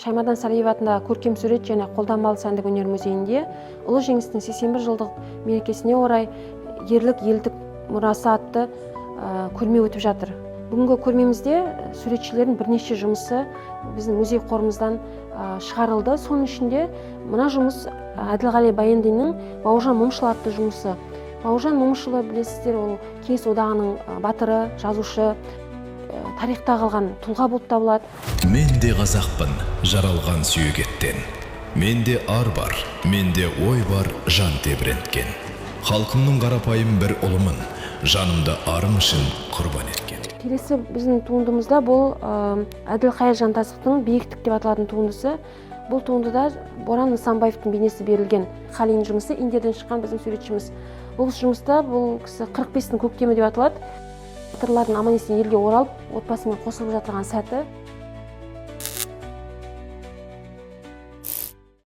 Шаймардан Сәлиев атындағы көркем сурет және қолданбалы сәндік өнер музейінде Ұлы Жеңістің 81 жылдық мерекесіне орай «Ерлік, елдік мұрасы» атты көрме өтіп жатыр. Бүгінгі көрмемізде суретшілердің бірнеше жұмысы біздің музей қорымыздан шығарылды. Соның ішінде мына жұмыс, Әділғали Баяндиннің «Бауыржан Момышұлы» атты жұмысы. Бауыржан Момышұлы, білесіздер, ол Кеңес Одағының батыры, жазушы, тарихта қалған тұлға болып табылады. Мен де қазақпын, жаралған сүйек еттен. Менде ар бар, менде ой бар жан тебіренткен. Халқымның қарапайым бір ұлымын, жанымды арым үшін құрбан еткен. Келесі біздің туындымызда бұл Әділқайыр Жантасовтың «Биіктік» деп аталатын туындысы. Бұл туындыда Боран Нысанбаевтың бейнесі берілген. Халин жұмысы, Индиядан шыққан біздің суретшіміз. Бұл жұмыста бұл кісі «45-тің көктемі» деп аталады, батырлардың аман есен елге оралып, отбасымен қосылып жатырған сәті.